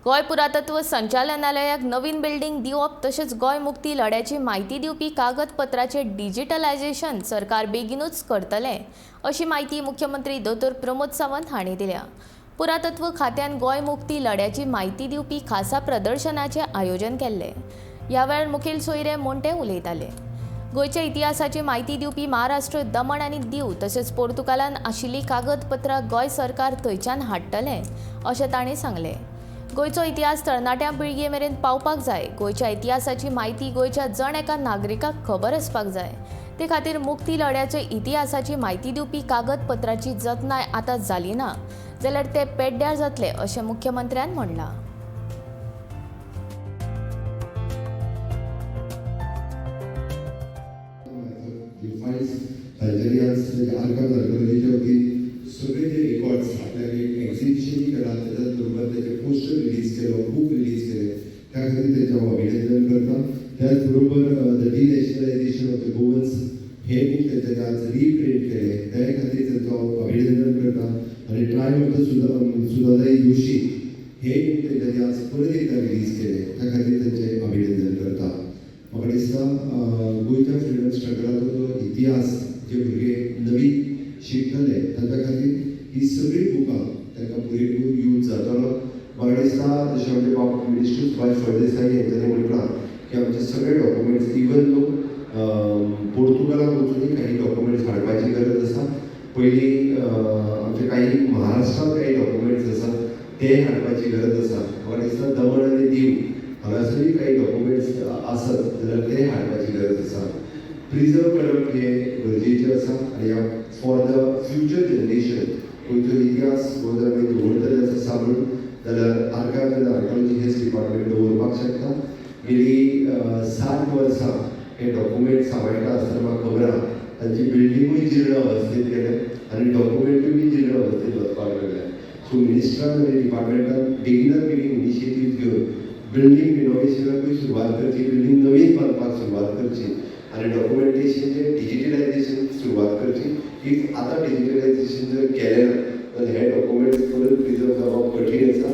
गोंय पुरातत्व संचालनालयाक नवीन बिल्डिंग दिवप तशेंच गोंय मुक्ती लढ्याची म्हायती दिवपी कागदपत्राचें डिजिटलायझेशन सरकार बेगिनूच करतलें, अशी म्हायती मुख्यमंत्री दोतोर प्रमोद सावंत हांणी दिल्या. पुरातत्व खात्यान गोंय मुक्ती लढ्याची म्हायती दिवपी खासा प्रदर्शनाचें आयोजन केल्लें. ह्या वेळार मुखेल सोयरे म्हूण ते उलयताले. गोंयच्या इतिहासाची म्हायती दिवपी महाराष्ट्र, दमण आनी दीव तशेंच पोर्तुगालान आशिल्लीं कागदपत्रां गोंय सरकार थंयच्यान हाडटलें, अशें तांणी सांगलें. गोंयचो इतिहास तरणाट्या पिळगे मेरेन पावपाक जाय. गोंयच्या इतिहासाची म्हायती गोंयच्या जण एका नागरिकाक खबर आसपाक जाय. ते खातीर मुक्ती लढ्याच्या इतिहासाची म्हायती दिवपी कागदपत्राची जतनाय आतां जाली ना जाल्यार ते पेड्ड्यार जातले, अशें मुख्यमंत्र्यान म्हणलां. फायल्स तांच्यांनी आज आर्काइव्ह आर्किओलॉजीच्या वतीन सगळे जे रिकॉर्ड्स आपल्याक एक एक्झिबिशनूय केलां, त्याच्याच बरोबर त्याचे पोस्टर रिलीज केलो, बूक रिलीज केले, त्या खातीर तेचें हांव अभिनंदन करता. त्याच बरोबर The Denationalization of the Goans हे बूक तेंच्यांनी आज रिप्रिंट केले, त्या खातीर तेंचो हांव अभिनंदन करता. आनी trial of the Sudhatai Joshi हे बूक तेंच्यांनी आज परत एकदा रिलीज केले, त्या खातीर तेंचें अभिनंदन करता. म्हाका दिसता, गोंयच्या फ्रिडम स्ट्रगलाचो जो इतिहास जे भुरगे नवीन शिकतले, तांच्या खातीर ही सगळीं बुकां तांकां पुरेपूर यूज जातलो. म्हाका दिसता, जशें आमचे बाब मिनिस्टर सुभाष फळदेसाई हेंच्यांनी म्हटलां की आमचे सगळे डॉक्युमेंट्स, इवन दो पोर्तुगालाक वचूनय काही डॉक्युमेंट्स हाडपाची गरज आसा. पयलीं आमचे काही महाराष्ट्रांत काही डॉक्युमेंट्स आसा, ते हाडपाची गरज आसा. म्हाका दिसता, दमण आनी दीव हांगासरूय काही डॉक्युमेंट्स आसत जाल्यार ते हाडपाची गरज आसा. प्रिजर्व करप हें गरजेचें आसा आनी फॉर the future generation गोंयचो इतिहास हो जर आमी दवरतले आसा सांबाळून जाल्यार आर्कायव आनी आर्किओलॉजी हेच डिपार्टमेंट दवरपाक शकता. गेली 60 वर्सां हे डॉक्युमेंट सांबाळटा आसतना म्हाका खबर आहा, तांची बिल्डिंगूय जीर्ण अवस्थेत गेल्या आनी डॉक्युमेंटूय बी जीर्ण अवस्थेत वचपाक लागल्या. सो मिनिस्ट्रान आनी डिपार्टमेंटान बेगिनात बेगीन इनिशिएटीव घेवन बिल्डींग रिनोवेशनाकूय सुरवात करची, बिल्डींग नवीन बांदपाक सुरवात करची आनी डॉक्युमेंटेशनचें डिजिटलायझेशन सुरवात करची. If आतां डिजिटलायझेशन जर केलें ना जाल्यार हे डॉक्युमेंट्स परत प्रिजर्व जावप कठीण आसा.